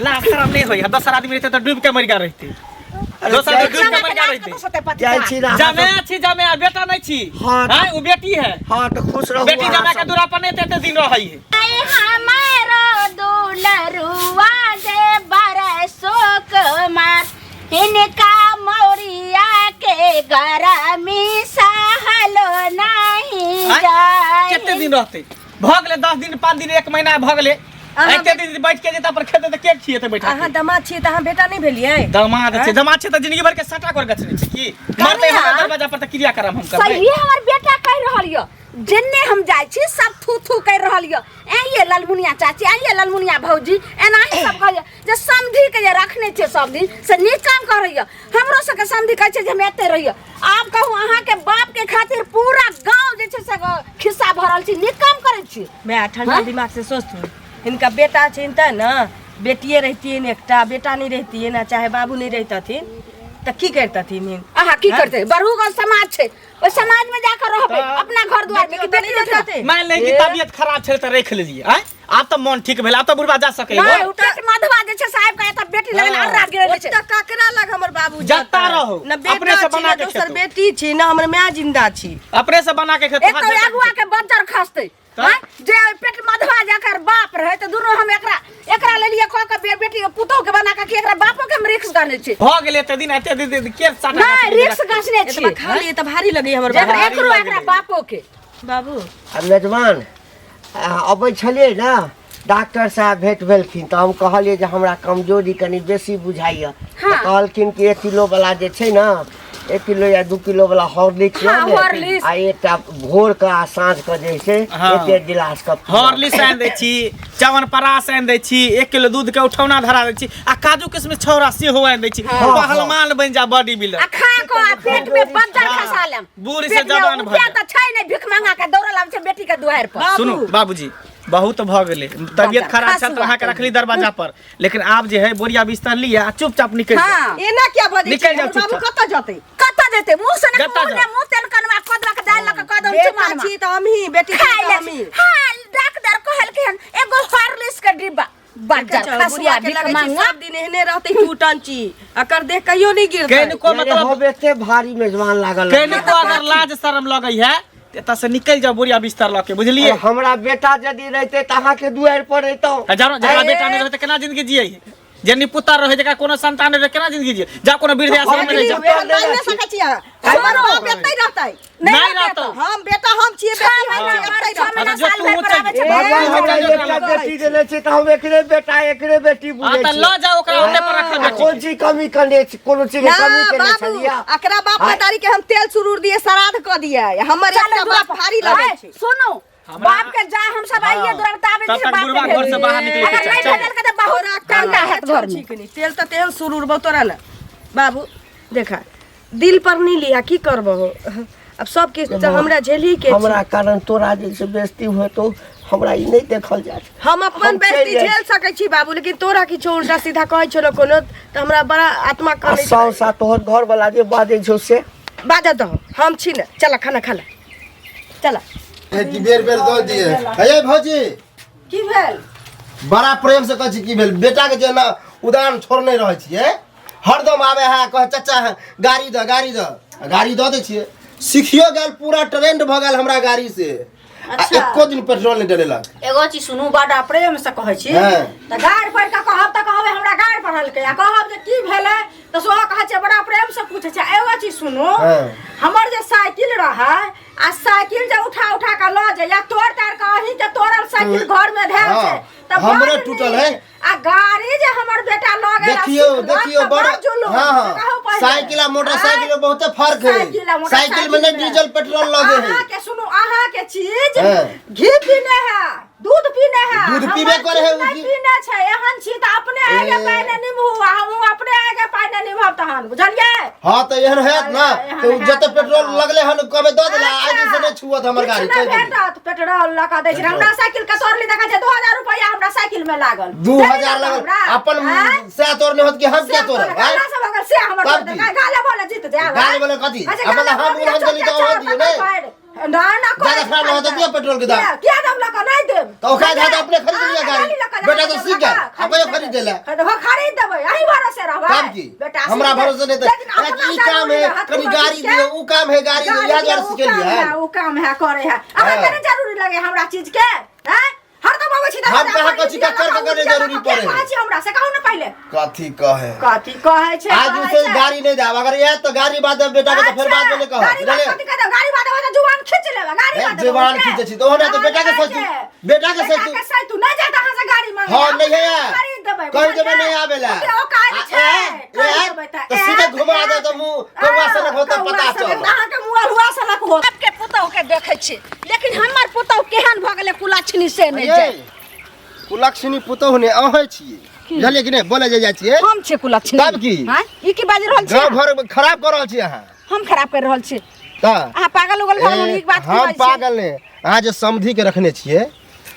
लाज शरम नहीं होई दोसर आदमी रहते तो डूब के मर गेल रहते। दोसर आदमी डूब के मर गेल रहते। जाइ छी ना। जमे छी जमे आ बेटा नहीं छी। हाँ। हैं उ बेटी है। हाँ तो खुश रहू। बेटी अहाँ जमा के सब। दूरा पर नहीं एते दिन रहई है। आए हमारो दुलरुआ जे बरसो कुमार हिनका मौरिया के गरमी सहलो नहीं आँय? जाए। कते दिन रहते? भऽ गेलै 10 दिन 5 दिन 1 महीना भऽ गेलै। अहाँ एते दिन बैठ के जेता पर खेते तऽ के खिएते बैठा अहाँ दमाद छियै तऽ अहाँ बेटा नहि भेलियै? दमाद छै, दमाद छै तऽ जिंदगी भर के सटा कर गछने छै की मरते कनिया। हमरा दरवाजा पर तऽ क्रिया करम हम करबै। सही हमर बेटा कहि रहल यऽ, जेन्ने हम जाइ छी सब थू थू कहि रहल यऽ, आइये ललमुनिया चाची, आइये ललमुनिया भौजी, एनाही सब कहैए जे समधी के जे रखने छियै सब दिन से नीक काम करैए। हमरो सबके समधी कहै छै जे हम एते रहियै। आब कहू अहाँके बाप के खातिर पूरा गाँव जे छै से खिस्सा भरल छी, नीक काम करै छी। माय ठंडा दिमाग से सोचथुन, हिनका बेटा छनि तऽ ने बेटिए रहितियनि, एकटा बेटा नहि रहितियनि आ चाहे बाबू नहि रहितथिन तऽ की करितथिन हिन? अहाँ की करतै? बड़हूगंज समाज छै, ओहि समाज में जाकर रहबै अपना घर द्वार में कि बेटियो तऽ बेटी नहि रहतै? रहतै। मान ले कि तबियत खराब छल तऽ राखि लेलियै। आँय आब तऽ मन ठीक भेल, आब तऽ बुढ़बा जा सकैए। नहि, ओ पेट मधुआ जे छै साहेब के एतऽ बेटी लगन हाँ। अर्रा गिरल छै। ओतऽ ककरा लग हमर बाबू जत्ता जेतै? रहू, न बेटा अपने से छी, बना न के दोसर खेतौ। बेटी छी, न हमर माय जिंदा छी। अपने से बना के खेतौ। एक तो अगुआ के बज्जर खसतै। तऽ? आँय, जे ओहि पेट मधुआ जकर बाप रहै तऽ दुनू हम एकरा एकरा लेलियै कऽ के बेटी के पुतोह के बना के कि एकरा बापो के हम रिक्स गने छी। भऽ गेलै एते दिन, एते दिन के साटा नहि, रिक्स गसने छी। एतबा खा लिए तऽ भारी लगैए हमर जकर बाबू। एकरो एकरा बापो के। बाबू आ मेजबान अबै छलियै ने, डॉक्टर साहब भेंट भेलखिन तऽ हम कहलियै जे हमरा कमजोरी कनि बेसी बुझाइए। हाँ। तऽ कहलखिन कि 1 किलो वाला जे छै ने, 1 किलो या 2 किलो वाला हॉर्लिक्स लऽ हाँ, लेब। हॉर्लिक्स। आ एकटा भोर के आ साँझ के जे छै हाँ। एक एक गिलास के पीअब। हॉर्लिक्स आनि दै छी, च्यवनप्राश आनि दै छी, 1 किलो दूध के उठौना धरा दै छी आ काजू किशमिश छौरा सेहो आनि दै छी। हाँ। पहलवान बनि जा बॉडी बिल्डर। आ खा कऽ आ पेट में बज्जर खसा लेम। बूढ़ से पेट में जवान भऽ रुपया जा। तऽ छै नहि, भीख मंगा के दौड़ल आबै छै बेटी के दुआरि पर। सुनू बाबूजी, बहुत भऽ गेलै, तबियत खराब छल तऽ अहाँके रखली दरवाजा पर, लेकिन आब जे है बोरिया बिस्तर लिअ आ चुपचाप निकलि जाउ। हाँ। एना किया बजै निकलि छी? जाउ हमर बाबू चुपचाप। कतऽ जेतै? कतऽ जेतै? मुँह से ने जतऽ मुँह ने जाउ। मुँह तेल कनवा कदवा के दालि लऽ के कदम बेटा चुमानमा। छी तऽ हमही, बेटी छी खाइ तऽ ले हमही। हाँ, डॉक्टर कहलखिन एगो हॉर्लिक्स के डिब्बा बज्जर देखै छौ, खसुआ बुढ़िया के भीख लगै छै मंगा। सब दिन एहने रहतै टूटन छी, एकर देह कहियो नहि गिरतै। केनको यानी मतलब हम एते भारी मेजबान लागल रहियै। केनको अगर लाज शरम लगै है तऽ एतऽ से निकलि जाउ बोरिया बिस्तर लऽ के, बुझलियै? अरे हमरा बेटा यदि रहितै तऽ अहाँके दुआरि पर रहितहुँ। आ जानो जकरा बेटा नहि रहै तऽ केना जिंदगी जियै? जे निपुता रहै जकरा कोनो संतान नहि रहै केना जिंदगी जियै? जा कोनो वृद्धाश्रम में रहि जा। एहन बाजि नहि सकै छी अहाँ। हमर बाप एतै रहतै। नहि रहतौ। हम बेटा हम छियै, बेटी हम छियै, एतै छह रहतै। महीना अच्छा, जो साल तू भरि पर चलि आबै छै। भगवान ए, हमरा चलि एकटा बेटी देने छै तऽ हम एकरे बेटा एकरे बेटी हाँ बुझै तऽ छियै। लऽ जाउ ओकरा ओतै पर रखल आ बेटी कोन चीज कमी कने छी? कोनो चीज के ना कमी केने बाबू, छलियै? एकरा बाप आय। महतारी के हम तेल सुरूर दिए, श्राद्ध कऽ दिए। हमर चल एकटा दुआ बाप भारी लगै आय, छै। सुनू, बाप के जा हम सब आइए दुरा बताबे तब छी तक बाप बुढ़वा के घर से भेज। बाहर निकले के अगर चाही। नहीं चल। भेजल के तऽ बहुत टंका हैत घर में। ठीक नहीं, तेल तऽ तेहन सुरूर बौ तोरा ने। बाबू देखा, दिल पर नहीं लिया, की करबहो, अब सब किछु तऽ हमरा झेलही के छै। हमरा कारण तोरा जे छै बेइज्जती होय तो हमरा ई नहि देखल जाय छै। हम अपन हम चलि बेइज्जती जाइ झेल सकै छी बाबू, लेकिन तोरा किछु उल्टा सीधा कहै छलो कोनो तऽ हमरा बड़ा आत्मा आ कनै छै। साउस आ तोहर घर वाला जे बाजै छौ से बाजऽ दहो, हम छी ने। चल खाना खा ले, चल। हे कि बेर बेर दऽ दिए। हे भौजी, की भेल? बड़ा प्रेम से कहै छी की भेल? बेटा के जे ना उदाहरण छोड़ने रहै छियै, हरदम आबै है कहै चाचा है गाड़ी दऽ, गाड़ी दऽ, गाड़ी दऽ दै छियै। सिखियो गेल, पूरा ट्रेंड भऽ गेल हमरा गाड़ी से। आ एको दिन पेट्रोल नहि डलेलक। एगो चीज सुनू, बड़ा प्रेम से कहै छी। हाँ। तऽ गारि पढ़ि कऽ कहब तऽ कहबै हमरा गारि पढ़लकै, आ कहब जे की भेलै तऽ सेहो कहै छै बड़ा प्रेम से पूछै छै। एगो चीज सुनू, हाँ। हमर जे साइकिल रहै आ साइकिल जे उठा उठा कऽ लऽ जाइए तोड़ ताड़ कऽ, अहीं के तोड़ल साइकिल घर में धयल छै। हाँ, तऽ हमरे बड़ टूटल नीक। है। आ गाड़ी जे हमर बेटा लऽ गेल आ देखियो, सिखलक देखियो, तऽ बड़ बड़ जुलुम। हाँ, हाँ। से कहू पहिले। साइकिल आ मोटरसाइकिल में बहुते फर्क है। साइकिल आ मोटरसाइकिल साइकिल में नहीं डीजल पेट्रोल लगे है। अहाँ के सुनू, अहाँ के चीज हाँ। घी पीने है, दूध पीने है। दूध हमर पीबे करे है चीज उ नहीं घी। पीने छै। एहन छी तऽ अपने आगे ए। पानि निभू आ हमहूँ अपने आगे पानि निभब तहन, बुझलियै? हाँ तऽ एहन हैत ना, एहन तऽ हैत जते पेट्रोल ना। लगले हन कहबै दऽ देला, आइ दिन से नहि छुअत हमर गाड़ी, किछु कहि नहि देली। भेटत, पेट्रोल लऽ कऽ दै छै। हमरा साइकिल के तोड़ली देखै छै 2000 रुपैआ हमरा साइकिल में लागल। 2000 लागल हमरा? अपन आँय? सएह तोड़ने होत कि हम से क्या तोड़ब, तोड़े, आँय? गाला सब अगर से हमर तब तोड़ दे, की? गाले बोले जीत जायब, गाले आँय? बोले कथी? अच्छा, अपन गाले हम बोले बोलम देली तऽ चौक अहाँ दियौ ने। पर। ना ना ज्यादा खराब रहत तऽ दिअ पेट्रोल के दाम। किया किया देब लऽ कऽ नहि देब तऽ ओकरा ज्यादा अपने खरीद लिअ अहाँ गाड़ी। लऽ कऽ बेटा तऽ देब सीख लऽ गेल, कऽ, आब कहियो खरीद लै। खरीद खरीद देबै अहीं भरोसे रहबै तब की बेटा हमरा सीख गेल। भरोसे नहीं लेकिन तऽ अपना ई काम जरूरी है रहत कनी कोनो गाड़ी चीज के। दियौ ऊ काम है गाड़ी दियौ गाड़ी इएह दियौ, दुआरे उ सिखेलियै काम है, उ काम है करे है अहाँ हाँ। के नहि जरूरी लगे हमरा चीज के हैं हरदम अबै छी तऽ हम कहाँ कहै छी ककर ककर नहि जरूरी पड़े कहै छी हमरा से कहू ने पहिले कथी कहे कथी कहै छै आज कहै उसे छै। गाड़ी नहीं देब अगर आयत तो गाड़ी बाद देब बेटा के तो फिर बाद में नहीं अच्छा, गाड़ी कहब बाद बुझलियै कथी कहब? गाड़ी बाद देबै तऽ जुबान खींच लेबै गाड़ी ए, बाद देबै जुबान ओकरे। खींचै छी तऽ ओना तऽ बेटा के हाँ, सैतू, बेटा के बेटा सैतू। के सैतू नहि जायत अहाँ से गाड़ी मांगे हाँ, नहीं है। खरीद देबै कहि देबै नहीं आबै ला। ओते औकात छै आ, कहि देबै ए, तऽ सीधे घुमा दे तऽ मुँह कौआ सनक होतै पता चल अहाँके मुँह अल्हुआ सनक होत सबके पुतहु के देखै छी लेकिन हमर पुतहु केहन भऽ गेलै कुलक्षणी से नहि जाय कुलक्षणी पुतोहु ने अहै छियै बुझलियै कि नहि बोले जे जाइ छियै हम छियै कुलक्षणी तब की? आँय? ई की बाजि रहल छी गाँव घर खराब कऽ रहल छी अहाँ हम खराब कर रहल छी तऽ अहाँ पागल उगल भऽ गेलहुँ ए, ई बात की हम बाजै छी? पागल नहि अहाँ जे समधि के रखने छियै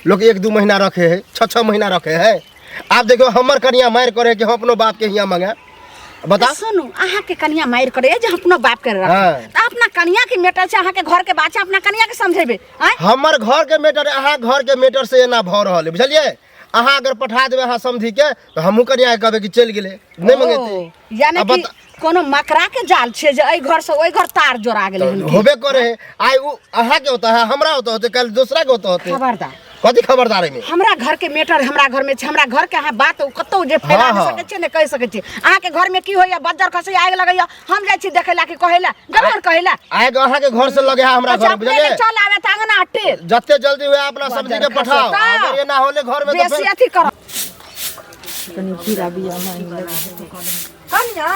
लोक एक दू महीना रखे है छः छः महीना रखे है आब देखियौ हमर कनिया मारि करे कि हम अपनो बाप के हियाँ मंगायब बता सुनू अहाँके कनिया मारि करैया जे हम अपनो बाप के रख हाँ। तऽ अपना कनिया के मैटर छै अहाँके घर के बात छै अपना कनिया के समझेबै आँय हमर घर के मैटर अहाँ घर के मैटर से एना भऽ रहल है बुझलियै अहाँ अगर पठा देबै अहाँ समझी के तऽ हमहूँ कनिया के कहबै कि चलि गेलै नहि मंगेतै ओ, यानी अब कि कोनो मकरा के जाल छै जे एहि घर से ओहि घर तार जोड़ा गेलै हन की? होबे करे है आइ उ अहाँ के होता है हमरा होता होते कल दूसरा के होता होते खबरदार कथी खबरदार एहिमे हमरा घर के मैटर हमरा घर में छै हमरा घर के अहाँ बात कतौ जे फैला हाँ, नहि हाँ। सकै छियै नहि कहि सकै छियै अहाँ के घर में की होइया बज्जर खसैया आगि लगैया हम जाइ छी देखै ला कि कहै ला जरूर कहै ला आइ अहाँ के घर से लगे है हमरा अच्छा, घर अपने बुझलियै के चल आवे त अंगना टेल जते जल्दी हुए अपना सब्जी के बज्जर पठाओ खसता। अगर ये ना होले घर में तो बेसी फिर अथी करो कनिया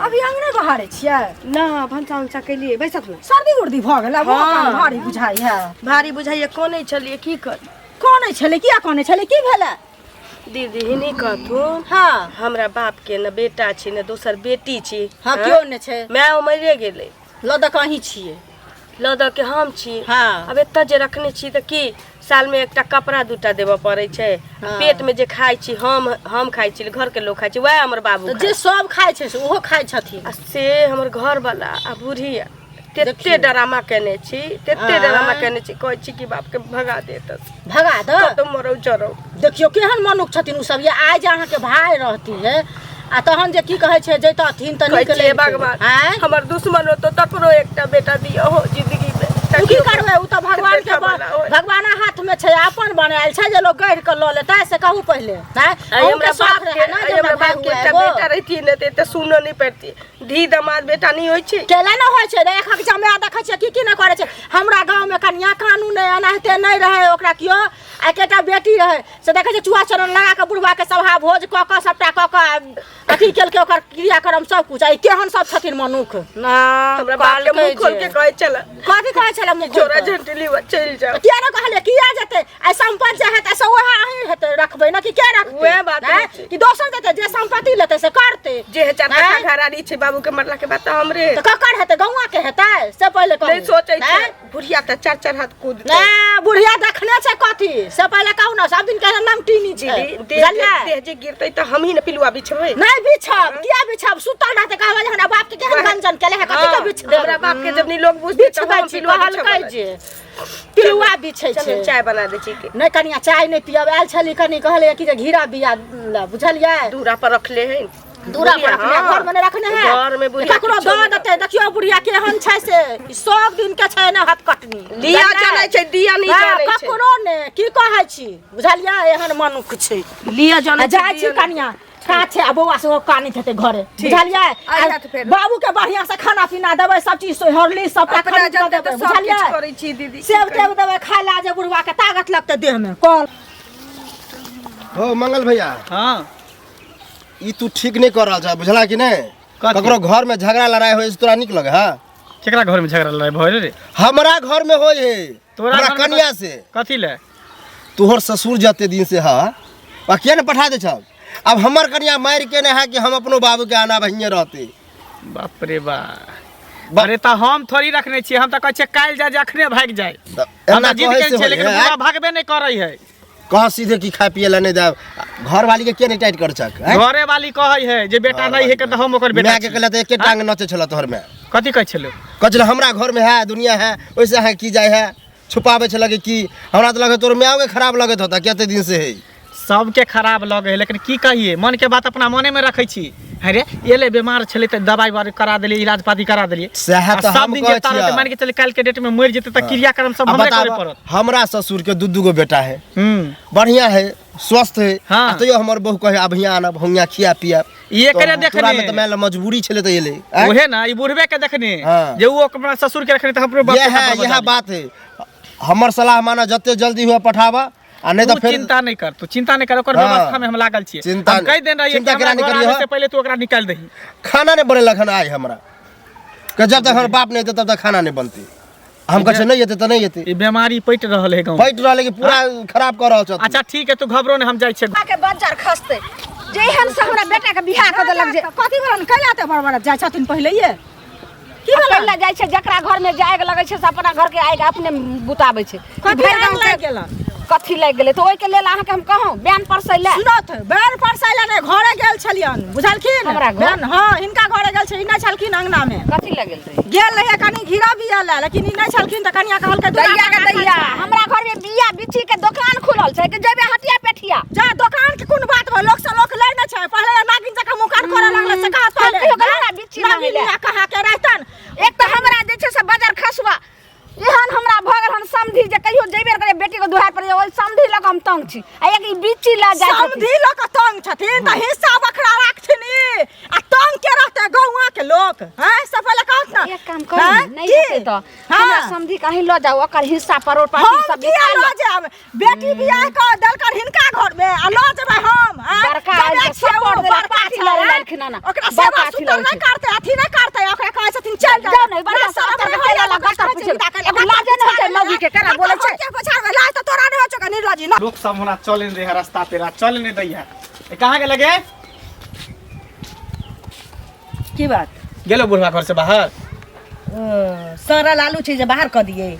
अभी अंगने बहारे छियै ना भनसा उनसा केलिए बैसत ना सर्दी उर्दी भऽ गेल आब हाँ। भारी बुझाइ है भारी बुझाइए कनै छलियै की करी कनै छलै किया कनै छलै की भेलै दीदी हिनी कहथुन हाँ हमरा बाप के न बेटा छी न दोसर बेटी छी हाँ केओ नहि छै माय मरिए गेलै लऽ दऽ कऽ अहीं छियै लऽ दऽ के हम छी हाँ। आब एतऽ जे रखने छी तऽ की सालमे एकटा कपड़ा दूटा देबऽ पड़ै छै हाँ। पेटमे जे खाइ छी हम हम खाइ छी घरके लोक खाइ छी वएह हमर बाबू तऽ खाइ जे सब खाइ छै से ओहो खाइ छथिन आ से हमर घरवला आ बूढ़ी तेते डरामा केने छी तेते डरामा केने छी कहै छी कि बापके भगा दे तऽ भगा दऽ कतौ मरौ जरौ देखियौ केहन मनुख छथिन ओ सब ये आइ जे अहाँके भाय रहती है आ तहन जे की कहै छै जैतथिन तऽ कहै नीक छियै लगितै। भगवान आँय हमर दुश्मन होतो तकरो एकटा बेटा दिअ हो जिंदगी मे ओ की करबै ओ तऽ भगवान के देखऽ वाला होय। भगवाना हाथ में छै अपन बनायल छै जे लोग गढ़ि कऽ लऽ लेतै से कहू पहिले आँय आइ अहूँके हमरा शौक बाप के रहै ने आइ जे हमरा हमरा भाय बाप के हुए एकटा एगो बेटा रहितियै ने तऽ एते सुनऽ नहि पड़तियै धी दमाद बेटा नहि होइ छै केला नहि होइ छै रे एकहक जमाए देखै छियै की की नहि करै छै हमरा गाँवमे कनिया कानून अइ, एनाहिते नहि रहै ओकरा केओ आ एकेटा बेटी रहै से देखै छियै चुआ चरण लगा कऽ बुढ़बाके सभा भोज कऽ कऽ सभटा कऽ कऽ अथी केलकै ओकर क्रियाक्रम सब कुछ आ ई केहन सब छथिन मनुख ना हमरा बाप के मुंह खोल के कहै छल कथी कहै छलै मुँह खोल छोरा कऽ? झंटली चलि जाओ किया ने कहलियै किया जेतै आइ सम्पत्ति जे हेतै से वएह अहीं हेतै रखबै ने कि के रखतै वएह बात आँय? रहै छै। कि दोसर देतै जे सम्पत्ति लेतै से करतै जे है चार आँय? कट्ठा घरारी छै बाबू के मरला के बाद तऽ हमरे तऽ ककर हेतै गौआ के हेतै से पहिले कहू नहि सोचै छै आँय? बुढ़िया तऽ चार चार हाथ कूद नै बुढ़िया देखने छै कथी से पहिले कहू ने सब दिन के नमटीनी छै दीदी देह जे बुझलियै देह जे गिरतै तऽ हमही ने पिलुआ बिछबै नहि बिछब किया बिछब सुतल रहतै कहबै जे हमरा बाप के केहन गंजन केले है कथी के बिछ देब हमरा बाप के जब नहीं लोग बुझते तऽ बिछबै हम छी पिलुआ कहलकै बिछबै जे पिलुआ बिछै चलू छै चाय बना दै छी के नहि कनिया चाय नहि पियब आयल छली कनि कहलियै कि जे घीरा बिया लए, बुझलियै दूरा पर रखले है दूरा पर रखने है, घर में नहि रखने है घर में बुढ़िया ककरो किछो दऽ नहि देतै देखियौ बुढ़िया केहन छै से ई सब दिन के छै ने हाथ कटनी दिया बुझलियै? जनै छै दिया नहि हँ, जनै छै ककरो ने की कहै छी बुझलियै एहन मनुख छै लिया जनै आ जाइ छी कनिया काछे आ बौआ सेहो कानैत हेतै घरे बुझलियै आइ राति फेर। बाबू के बढ़िया से खाना पीना देबै सब चीज हॉर्लिक्स सबटा अपना खरीद कऽ जनते देबै तऽ सब बुझलियै किछु करै छी दीदी सेब तेब देबै खाय ला जे बुढ़वा के ताकत लगतै देह में कल हो मंगल भैया हाँ ई तू ठीक नहीं कर रहल छ बुझला कि नहीं कथी? ककरो घर में झगड़ा लड़ाई होय से तोरा नीक लगे है केकरा घर में झगड़ा लड़ाई भऽ रे हमरा घर में होय है तोरा हमरा घर में कनिया से कथी ले तोहर ससुर जते दिन से है आ किया ने पठा दे छब अब हमर कनिया मारि के ने है कि हम अपनो बाबू के आना भैये रहते बाप रे बा अरे तऽ हम थोड़ी रखने छियै हम तऽ कहै छियै काल्हि जाय जे अखने भागि जाय तऽ हम एना तऽ जिद कहै केने से छियै होय लेकिन है? बुढ़ा भागबे नहि करै है कह सीधे कि खाए पिए ला नहीं देब घर वाली के के नहीं टाइट कर छक हैं? घरे वाली कहै है जे बेटा नहीं है के तऽ हम ओकर बेटा माय के छी। कहले तऽ एके टांग नचे छल तोहर में कथी कहै छलै कहै छलै हमरा घरमे है दुनिया है ओहिसँ अहाँ की जाइ है छुपाबै छलै कि की हमरा तऽ लगै तोर मायोके खराब लगैत होता कते दिन से है सबके खराब लगे है लेकिन की कहिए मन के बात अपना मने में रखे छी अरे एले बीमार छलै तऽ दवाई वाई करा देलियै इलाज पाती करा देलियै सएह आ तऽ सब हम दिन कहै जे तार छियै। मान के चले काल्हि के डेट में मरि जेतै तऽ क्रियाक्रम सब आ हमरे करे बताबऽ, पड़त हमरा ससुर के दू दू गो बेटा है हम्म बढ़िया है स्वस्थ है हाँ। आ तैयो हमर बहू कहे आब हियाँ आनब हम हियाँ खिया पिया एकरे देखने तोरा में तऽ मानि ले मजबूरी छलै तऽ एलै आँय? ओहे ना ई बुढ़बे के देखने हाँ। जे उ अपना ससुर के रखने तऽ हमरो बाप के यह है कपड़ा यह बदल। बात है हमर सलाह माना जते जल्दी हुआ पठाबा आ नहीं तू तऽ फेर चिंता नहीं कर तू चिंता नहीं कर ओकर हाँ। व्यवस्था में हम लागल छियै चिंता हम नहीं- कहि देने रहियै चिंता कि हमरा केना नहीं घर करियै, आबै हाँ। से पहिले तू ओकरा निकालि दही खाना नहीं बनेलक हन आइ हमरा के जब तक हमर बाप नहीं एतै तब तक खाना नहीं बनतै हम कहै छियै नहीं एतै तऽ नहीं एतै ई बीमारी पटि रहल है गाँव पैट रहलै कि पूरा खराब कऽ रहल छथि अच्छा ठीक है तू घबरो नहीं हम जाइ छियै के बज्जर खसते जेहन से हमरा बेटा के बियाह कऽ देलक जे कथी भेलन कैला ते बड़ बड़ जाइ छथिन पहिलैये की भेलै जाइ छै जकरा घर में जाय लगै छै से अपना घर के आगि अपने बुताबै छै कथी भरि आगि गाँव के लागि गेलन? कथी लागि गेलै तऽ ओहिके लेल अहाँके हम कहूँ बैन पर से ले सुनत बैर पर से नहि घरे गेल छलियन बुझलखिन हमरा घर? बैन हँ हिनका घरे गेल छै ई नहि छलखिन अंगना में कथी लगेल रहे गेल रहियै कनी घिरा बिया लए लेकिन ई नहि छलखिन तऽ कनिया कहलकै दूरा दैया के पर दैया राखल छै। हमरा घर में बिया बिछी के दोकान खुलल छै कि जेबे हटिया पेठिया जा दोकान के कोन बात भऽ लोक से लोक लै नहि छै पहिले नागिन जकाँ मुँह कान करऽ लगलै से कहाँ हम पहिले कहियो गेलहुँ ना बिच्छी मांगै लए। नागिन कहाँ के रहतन एक तऽ हमरा जे छै से बजर खसुआ एहन हमरा भऽ गेल हन समधि जे कहियो जेबे करे बेटी के दुहार पर ओहि समधि लऽ कऽ हम तंग छी आ एक ई बिच्ची लऽ जाइ छथिन। समधि लऽ कऽ तंग छथिन तऽ हिस्सा बखरा राखथिन ई आ तंग के रहतै गौआँ के लोक हैं से पहिले कहत ना एक काम करू हैं? नहि की? हेतै तऽ हाँ। हमरा समधि के अहीं लऽ जाउ ओकर हिस्सा परोड़ पाटी हम सब किया निकालि लऽ जायब बेटी बियाह कऽ देलकन हिनका घर में आ लऽ जेबै हम आँय? बड़का जबै आयल छै, छियै सब ओ देलक, बड़का पाठी छै, लऽ आँय? लेलखिन हन। ओकरा बड़का सेवा अथी सुतर लऽ नहि छै। करतै अथी नहि करतै ओकरा कहै छथिन चल जाउ ने, बढ़िआँ से शरम ओकर नहि केला होइए, लगा ओकरा तर कहै पूछे। छै, विदा कऽ ले, एगो लाजे नहि होइ छै मौगी के, केना बोलै छै? के पछाड़बै, लाज तऽ तोरा नहि होइ छौ निर्लजी लोक सब हमरा चले नहि दै है रास्ता पेरा चले नहि दै है ए, कहाँ गेल गे की बात गेलो बुढ़वा घर से बाहर सारा लालू छै जे बाहर कऽ दियै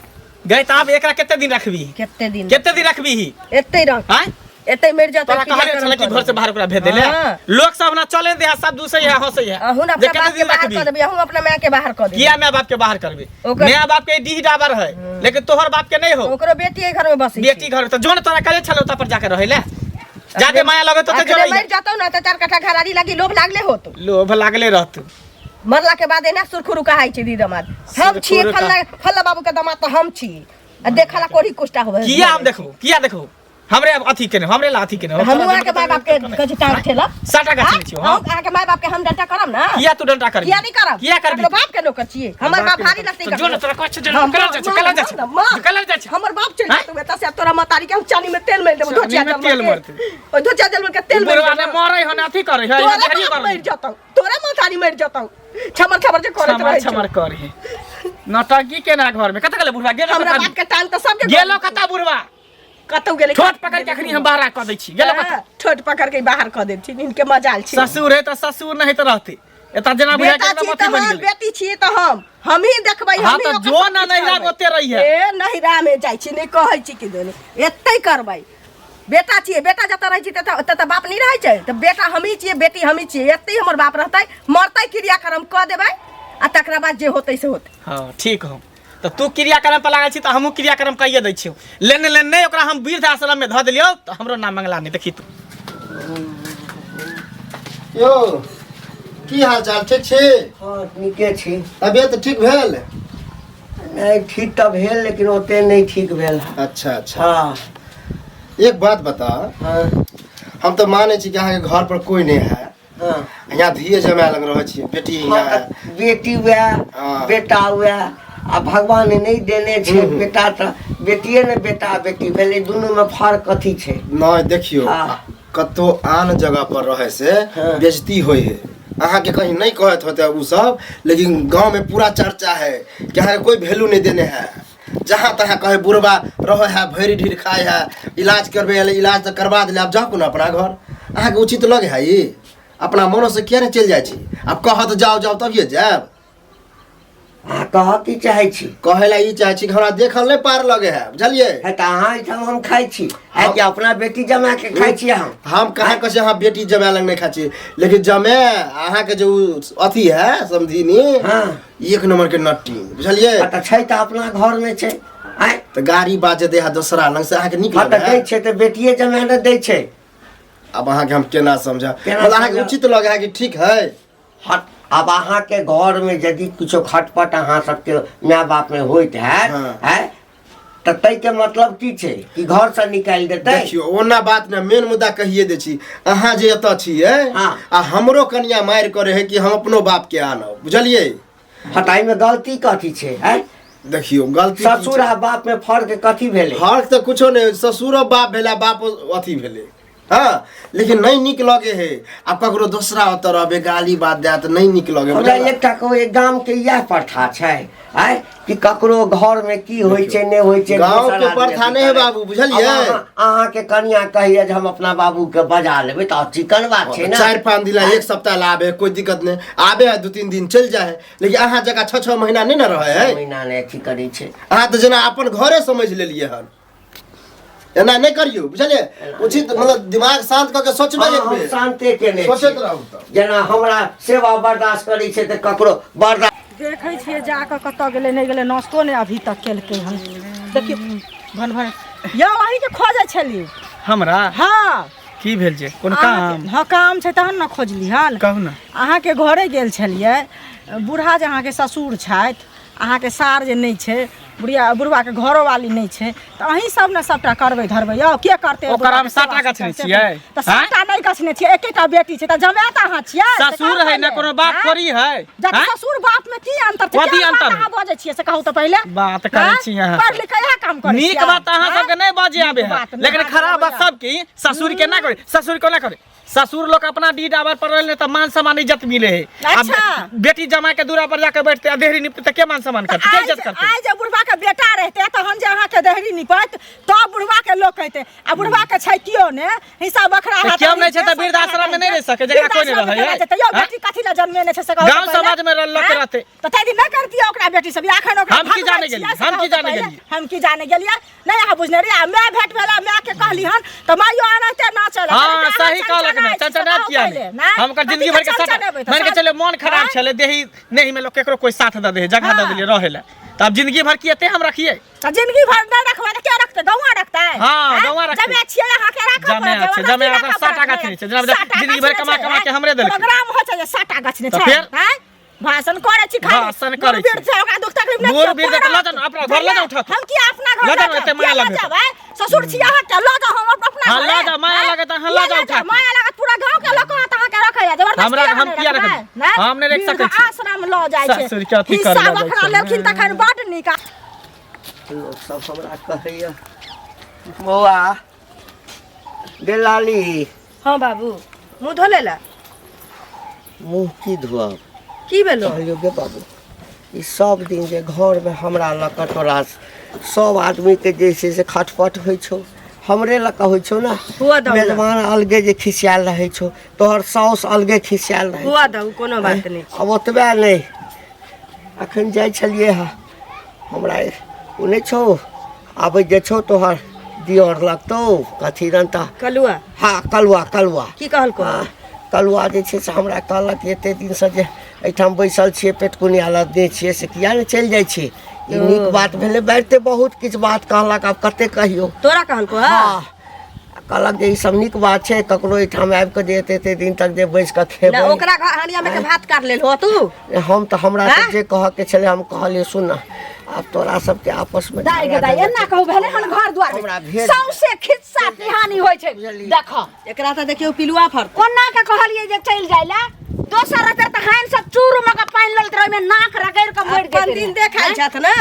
गए तऽ आब एकरा कते दिन रखबी कते दिन कते दिन रखबी एते रह आँय एते मरि जाता तोरा कहले छले कि घर से बाहर ओकरा भेज देले हाँ। लोक सब ना चले दे सब दूसरे है हंसै है अहूँ जे अपना कते बाप के दिन बाहर रखबी कऽ देबै अहूँ अपना माय के बाहर कऽ देबै किया my बाप के बाहर करबे ओकर- my बाप के डीह डाबर है लेकिन तोहर बाप के नहीं हो ओकरो बेटी एहि घर में बसै छै। बेटी घर तो जोन तोरा कहले छलो ओतऽ पर जाके रहै ले जाके माया लगे तो अखने जो मरि जतौ ने तऽ चार कट्ठा घरारी लागी लोभ लागले होतो लोभ लागले रहतौ मरला के बाद एना सुरखुरु कहाइ छै दी दमाद हम छियै सुरखुरु फल्ला फल्ला बाबू के दमाद तऽ हम छी आ देखला कोढ़ी कुष्टा होबे किया हम देखबो किया देखबो हमरे अब अथी केने हमरे ला अथी केने हमहूँ अहाँके माय बाप के कहै छी टांग ठेलब साटा गाछी में छियौ हम हम अहाँके माय बाप के हम डंटा करब ना किया तू डंटा करबी किया नहीं करब किया करबी अपनो बाप के नौकर छियै हमर बाप भारी लगतै तो जो न तोरा कहै छियौ, जो न कलर जाइ छै कलर जाइ छै कलर जाइ छै हमर बाप चलि आँय? जेतौ एतऽ से तोरा महतारी के हम चानी में तेल मारि देबौ धोचिया चानी में तेल जलमल के मारतै। ओहि धोचिया जलमल के तेल मारि बुढ़वा ने देबौ। मरै हन अथी करै है तोरे देहरी बाप करै मरि जेतौ तोरे महतारी मरि जेतौ छमर छमर जे करैत छमर रहै छौ। छमर करे नौटंकी केना घर में कतऽ गेलै बुढ़वा गेलो हमरा कतऽ बाप के टांग तऽ सबके गेलो कतऽ बुढ़वा कतौ गेलै ठोट पकड़ के अखनी हम बाहर कऽ दै छी गेलो कतऽ हाँ, ठोट पकड़ के बाहर कऽ देथिन इनके मजाल छी ससुर है तऽ ससुर नहीं तऽ रहते एतऽ जेना बुझाय बेटा के छी एकदम तऽ अथी बनि हम गेलै बेटी छी तऽ हम हमही देखबै हाँ हमही तऽ ओकर जो सब ना किछु नैहरा करबै। में ओते रही है ए नैहरा में जाइ छी नहि कहै छी कि दोनी एतै करबै बेटा छियै बेटा जतऽ रहै छी ततऽ ओतऽ तऽ बाप नहि रहै छै तऽ बेटा हमही छियै बेटी हमही छियै एतै हमर बाप रहतै मरतै क्रियाक्रम कऽ देबै आ तकरा बाद जे होतै से होतै हाँ ठीक हो तऽ तू क्रियाक्रम पर लागल छी तऽ हमहूँ क्रियाक्रम कहिए दै छियौ लेने लेने नहि ओकरा हम वृद्ध आश्रम में धऽ देलियौ तऽ हमरो नाम मंगला नहि देखी तू यौ की हाल चाल ठीक छी हँ नीके छी तबियत ठीक भेल नहि ठीक तऽ भेल लेकिन ओते नहि ठीक भेल अच्छा अच्छा हँ एक बात बता हँ हम तऽ मानै छी कि अहाँके घर पर कोई नहि है हँ यहाँ धिये जमाए लग रहै छी बेटी हँ यहाँ है तऽ बेटी वएह हँ। बेटा वएह आ भगवान नहि देने छै बेटा तऽ बेटिए ने बेटा बेटी भेलै दुनूमे फर्क कथी छै नहि देखियौ हाँ। कतौ आन जगह पर रहै से हाँ। बेइज्जती होइ है अहाँके कहीं नहीं कहत होते उ सब लेकिन गांव में पूरा चर्चा है कि अहाँके कोई वैल्यू नहीं देने है जहाँ तहाँ कहे बुढ़बा रहे है भरि ढीर खाए है इलाज करबे है इलाज तऽ करबा दिले आब जाउ ने अपना घर अहाँके उचित लगे है ई अपना मनो से किया नहीं चलि जाइ छी आब कहत जाओ जाओ तभिए जायब अहाँ कहऽ की चाहै छी? कहै लए ई चाहै छी कि हमरा देखल नहि पार लगे है, बुझलियै? है तऽ अहाँ एहिठाम हम खाइ छी, है कि अपना बेटी जमा के खाइ छी हम? हम कहाँ कहै छी अहाँ बेटी जमाए लग नहि खाइ छी, लेकिन जमाए अहाँके जे उ अथी है समधिनी, हाँ। एक नंबर के नट्टी, बुझलियै? आ तऽ छै तऽ अपना घरमे छै। आँय? तऽ गाड़ी बाजे दे है दोसरा लग से अहाँके नीक हँ लगे तऽ है? दै छै तऽ बेटिए जमाए ने दै छै। आब अहाँके हम केना समझा, केना मतलब अहाँके समझाउ? उचित लगे है कि ठीक है? हट, आब अहाँके घरमे यदि किछो खटपट अहाँ सबके माय बापमे होइत हैत, हाँ। है तऽ ताहिके मतलब की छै कि घरसँ निकालि देतै? देखियौ ओना बात नहि, मेन मुद्दा कहिए दै छी, अहाँ जे एतऽ छियै हाँ। आ हमरो कनिया मारि करे है कि हम अपनो बाप के आनब, बुझलियै? हँ तऽ एहिमे गलती कथी छै? है देखियौ गलती की ससुर छै? आ बापमे फर्क कथी भेलै? फर्क तऽ कुछो नहि, ससुरो बाप भेलै, बाप अथी भेलै, हँ, लेकिन नहि नीक लगे है आब ककरो दोसरा ओतऽ रहबै गाली बात देत, नहि नीक लगे। हमरा एकटा कहू, एक गामके इएह प्रथा छै आँय कि ककरो घरमे की होइ छै नहि होइ छै? गाँव दोसर के आदमी प्रथा अथी नहि है करै। बाबू, बुझलियै? आब अहाँके कनिया कहैया जे हम अपना बाबूके बजा लेबै तऽ चिकन बात छै ने। 4-5 दिन ला, एक सप्ताह ला आबे, कोई दिक्कत नहीं, आबे है 2-3 दिन चलि जाए है, लेकिन अहाँ जकाँ 6-6 महीना नहीं ने रहे है। महीना नहि अथी करै छै। अहाँ तऽ जेना अपन घरे समझ लेलियै हन, एना नहि करियौ, बुझलियै? उचित मतलब दिमाग शांत कऽ के सोचबै हाँ, एक हम बेर। शांते केने छी। सोचैत रहू तऽ। जेना हमरा सेवा बर्दाश्त करै छै तऽ ककरो बर्दाश्त। देखै छियै जाकऽ कतऽ गेलै नहि गेलै, नाश्तो नहि अभी तक केलकै हन। देखियौ भन भन यौ, अहीँके खोजै छली। हमरा? हँ। की भेल जे कोन काम? हँ काम छै तहन ने खोजली हन। कहू ने। अहाँके घरे गेल छलियै, बूढ़ा जे अहाँके ससुर छथि, अहाँके सार जे नहि छै, बुढ़िया बुढ़बाके घरोवाली नहि छै, तऽ अहीं सब ने सबटा करबै धरबै यौ, के करतै? ओकर हम बुढ़बाके साटा सेवा गछने करतै? छियै। तऽ साटा नहि गछने छियै, एकेटा बेटी छै तऽ जमाए तऽ अहाँ छियै, से ससुर कहू है ने पहिले। कोनो बाप आँय? थोड़ी है। जब आँय? ससुर बाप में की अंतर छै? कथी केहन बात अंतर? अहाँ बजै छियै से कहू तऽ पहिले। बात करै आँय? छी अहाँ। पढ़ लिख के इएह काम करै नीक छियै। बात अहाँ आँय? सबके नहि बाजे आबे नीक है, बात नहि लेकिन बाजऽ खराब बात आबैए। सब की ससुर के ना करे, ससुर कोना करे? ससुर लोग अपना डीड आबर पर रहले तऽ मान सम्मान इज्जत मिले है। आब अच्छा। बेटी जमा के दूरा पर जाके बैठते आ देहरी निपते तऽ के मान सम्मान करते, के आइ इज्जत जे- करते? आइ जे बुढ़बा के बेटा रहते तहन जे अहाँके देहरी निपत तब बुढ़बा के लोक कहते, आ बुढ़बा के छै केओ ने हिस्सा बखरा तऽ हाथ केओ नहि छै तऽ वृद्धाश्रम में नहि रहि सकै, जकरा कोइ नहि वृद्धाश्रम में रहै केना है? जेतै? यौ आँय? बेटी कथी लए जन्मेने छै से कहू गाँव तऽ पहिले। समाज में लोक आँय? रहतै। तऽ ताहि दिन नहि करतियै ओकरा बेटी सब एखन ओकरा हम की भगबै जाने छियै गेलियै? से हम कहू की तऽ जाने पहिले। गेलियै? हम की जाने गेलियै? नहि अहाँ बुझने रहियै। आ माय भेट भेला, माय के कहली हन तऽ माइयो एनाहिते नाचऽ लगलै। हाँ, तऽ अहाँ सही कहलक चनचनाइ ने, छी से चनचनाइत कहू किया पहिले, नहि? नहि? हम ओकर कथी जिंदगी के भर के साथ चनचनेबै तऽ मान के साथ- चले मोन खराब आँय? छलै, देही नहीं में लोग केकरो कोई साथ दऽ दे है, जगह दऽ हाँ। देलियै रहै लए, तऽ आब जिंदगी भर की एते हम रखियै? तऽ जिंदगी भर नहि रखबै तऽ के रखतै? गौआ रखतै? हाँ, आँय? गौआ रखतै। जमे छियै अहाँके राखऽ जमे पड़त, छै, जबरदस्ती जमे राखऽ ओकर साटा पड़त, गाछ नहि छै, जेना साटा जिंदगी गाछ भर नहि कमा छै, कमा के आँय? हमरे देलकै। प्रोग्राम होइ छै जे साटा गाछ नहि तऽ छै, फेर? आँय? भाषण करै छी खाली। भाषण करै बूढ़ छी। छै, ओकरा दुख तकलीफ नहि बूढ़ दियौ, वृद्ध तऽ लऽ जाउ ने, अपना घर लऽ जाउ उठा के। हम किया अपना घर लऽ जाउ लऽ ने, एते जाउ? माया किया लऽ लगै जाउ, आँय? ससुर छी अहाँके, लऽ जाउ हम अपना हाँ, घरे। लऽ जाउ, माया आँय? लागत, अहाँ लऽ किया जाउ उठा के। माया लागत, पूरा गाँव के लोक कहत अहाँके रखैया, जबरदस्ती हमरा- अहाँ हम नहि किया रखबै, रखबै? नहि? हम नहि रखि सकै छी। आश्रम लऽ जाइ छै। ससुर के अथी हिस्सा करऽ लगै बखरा छै। लेलखिन तखन बड्ड नीक। लोक सब हमरा कहैया बौआ गेलाली। हाँ बाबू, मुँह धो लेला? मुँह की धोअब? की भेलो? कहलियौ गे बाबू, ई सब दिन जे घरमे हमरा लऽ कऽ तोरा सब आदमीके जे छै से खटपट होइ छौ, हमरे लऽ कऽ होइ छौ ने। हुआ दहु ना। मेजबान अलगे जे खिसियाल रहै छौ, तोहर साउस अलगे खिसियाल रहै हुआ छौ। दहु, कोनो बात नहि। आब ओतबे नहि, अखन जाइ छलियै हँ, हमरा ओ नहि छौ आबै जे छौ तोहर दियर लगतौ कथी रन तऽ कलुआ। हाँ कलुआ, कलुआ। की कहलको? हाँ, कलुआ जे छै से हमरा कहलक एते दिनसँ जे एहिठाम बैसल छियै, पेटकुनिया लदने छियै, से किया नहि चलि जाइ छी? ई नीक बात भेलै? बाजिते बहुत किछु बात कहलक, आब कते कहियौ। तोरा कहलको? हाँ, कहलक जे ई सब नीक बात छै ककरो एहिठाम आबि कऽ जे एते एते दिन तक जे बैस कऽ ना खेबै। ओकरा घर हनिया में के भात काट लेल हो तू? हम तऽ हमरा तऽ आँय? जे कहऽ के छलै हम कहलियै, सुन ने, आब तोरा सबके आपस में दाइ गे झगड़ा दाइ, झंझट एना कहू भेलै हन घर दुआर हमरा में भेज। सौंसे खिस्सा पिहानी होइ छै। देख एकरा तऽ देखियौ पिलुआ फरतै। कोना के कहलियै जे चलि जाइ लए, दोसर रहतै तऽ हानि सब चूर में के पानि लैत रहै, ओहिमे नाक रगड़ि के मरि अपन जेतै। दिन देखाइ छथि ने।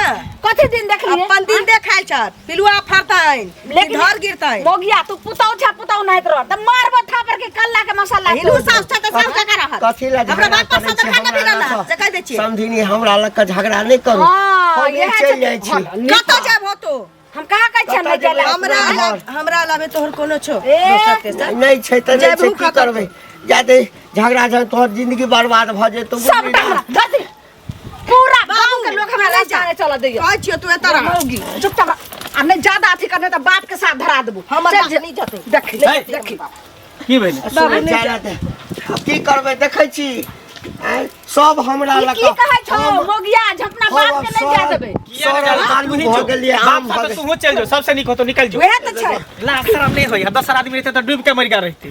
कथी दिन देखलियै? अपन दिन देखाइ छथि, पिलुआ फरतनि, लेकिन धर गिरतनि। मोगिया तू पुतौ छै, पुतौ नाहित रह तऽ मारबो थापर के कल्ला के मसाला। हिनू साउस छै तऽ साउस जकाँ रहत। कथी लए हमरा झगड़ा बाप पर करै सदर छी? खाना हमरा भी लऽ रहला, कऽ? से कहि दै छियै। समधिनी, हमरा लऽ कऽ झगड़ा नहि करू। हाँ, हम इएह चलि छै। जाइ छी। हाँ, कतऽ जायब हो तू? हम कहाँ कहै छियै कतऽ नहि जेबै? जाय लए? हमरा अपना अलावे, घर। हमरा अलावे तोहर कोनो छौ ए, दोसर तेसर? नहि छै तऽ नहि जेबहु छै, की कतऽ? करबै? जादे झगड़ा झंझट तोहर जिंदगी बर्बाद भऽ जेतौ। सबटा हमरा धऽ दे। पूरा गांव के लोग हमरा रास्ता नहीं चलऽ दैया। कहै छियौ तू एतऽ रह। मौगी चुपचाप रह। आ नहीं ज्यादा अथी करने तऽ बाप के साथ धरा देबो। हमर चल बाप जे- नहि जेतै। देखी हे। देखी की भेलै? सुन, जाय ला दे। आब की करबै देखै छी आँय, सब हमरा ई लग की कहै छौ मौगिया जे अपना बाप के नहीं जाय देबै? किया नहि सड़ल जाय? आलू तू ही भऽ जो। गेलियै, बाप आम भऽ साथे गेल। तूहो चलि जो, सबसे नीक होतो निकल जो। वएह तऽ छै। लाज शरम नहि होइए, 10 आदमी रहितै तऽ डूबि के मरि गेल रहितै।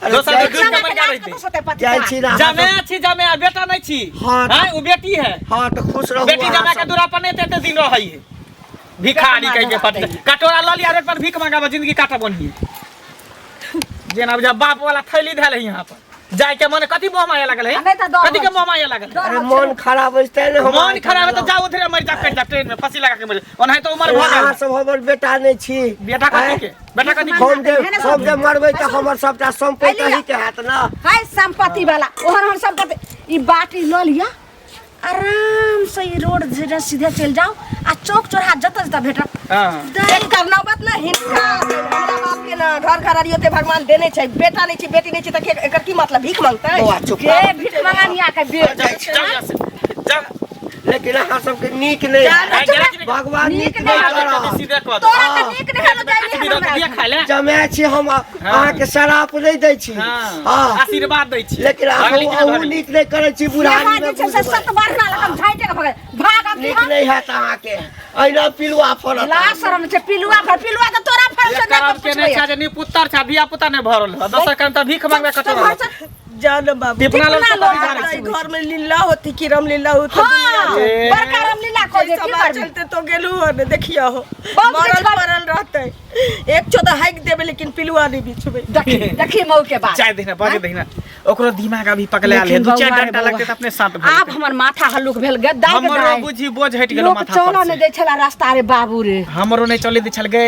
अरे दोसर जाइ के डूबि के मरि गेल रहितै। जाइ छी ने अहाँ जमे सब। छी जमे आ बेटा नहि छी। हाँ। आँय, ओ बेटी है। हँ तऽ खुश रहू बेटी अहाँ जमा के सब। दूरा पर नहि एते एते दिन रहै है। भिखारी कहि के पट कटोरा लऽ लिया रोड पर भीख मंगाबऽ जिंदगी काटऽ बनही जेना बुझा बाप वाला थैली धैल है यहाँ पर जाय के मन कथी मोह माया लागल है आ नहि तऽ डर कथी के होइ छै। मोह माया लागल है अरे मन खराब अछि तैं ने हम मन खराब है तऽ जाओ उधरे मरि जा कटि जा ट्रेन में फांसी लगा के मरि जा ओनाहि तऽ उमर भऽ अहाँ गेल सब हमर बेटा नहि छी बेटा कथी आँय? के बेटा कथी के हम जे हम जे मरबै तऽ हमर सबटा सम्पत्ति अइली अहीं के हैत ने। हाय संपत्ति वाला ओहन ओहन संपत्ति ई बाटी लऽ लिअ आराम से ई रोड जे सीधे चलि जाओ आ चौक चौराहा जतऽ जतऽ भेटत। हाँ। एकर नौबत ने हिनका हमरा बाप के ना घर घर अरियोते भगवान देने छै, बेटा नहि छै बेटी नहि छै तऽ एकर की मतलब भीख मांगतै? बौआ चुप के भीख मंगानिया के बेट जाओ जाओ यहाँ से जाओ। लेकिन अहाँ सबके नीक नहि आइ गेला कि नहि? भगवान नीक नीक नहि नहि करत। करत। सीधे कऽ दे। तोरा तऽ नीक नहि हेलो जाइ कथी दऽ दिया खाय ले। जमाए छी हम अहाँके शराप नहि दै छी। हाँ। हँ आशीर्वाद दै छी। लेकिन अहाँ भगली कि नहि अहूँ भगली? नीक नहि करै छी बुढ़ारी यहाँ मे जे छै से बुझबै। सत बारना लगन झाइटे के भगल भाग अब नीक नहि हैत अहाँके अहिना पिलुआ फड़त। लाज शरम छै पिलुआ फर पिलुआ तऽ तोरा फर छै एक करब के नहि छै जे निपुत्तर छै धिया पुता नहि भरल है दोसर काम तऽ भीख मांगबे कतौ घर से जान बाबू टिपना लोग टिपना सब लोग अभी हमरा जानै ई घर में लीला होती कि राम लीला होती। हाँ ए। बड़का रामलीला को जे की समाज करबी चलते तो गेलू हो ने देखिया हो बहुत मरल किछु कर- पड़ल रहते एक चो तो हाइक देबे लेकिन पिलुआ नहीं बिछबे। देखी देखी मऊ के बात चाय दहिना बाजे दहिना ओकरो दिमाग अभी पकड़ायल है लेकिन दू चार बौआ रे डंटा बौआ, लगते तऽ अपने शांत भऽ आब जेतै। हमर माथा हल्लुक भेल गे दाइ गे हमरो दाइ। बुझी बोझ हटि गेलो लोक माथा चलऽ पर नहि से। दै छला रास्ता रे बाबू रे। हमरो नहि चले दै छल गे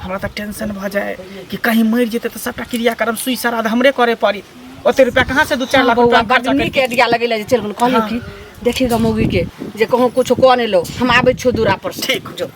हमरा तऽ टेंशन भऽ जाय कि कहीं मरि जेतै तऽ सबटा क्रियाक्रम सुई श्राद्ध हमरे करे पड़ी ओते रुपया कहाँ से 2-4 लाख बौआ रुपया बड खर्चा नीक करिके। आइडिया लगेले जे चलि गेलहुँ। कहलियै कि देखी ग मौगी के जे कहूँ कुछो कऽ नहि लो हम आबै छियौ दूरा पर से। ठीक। जो।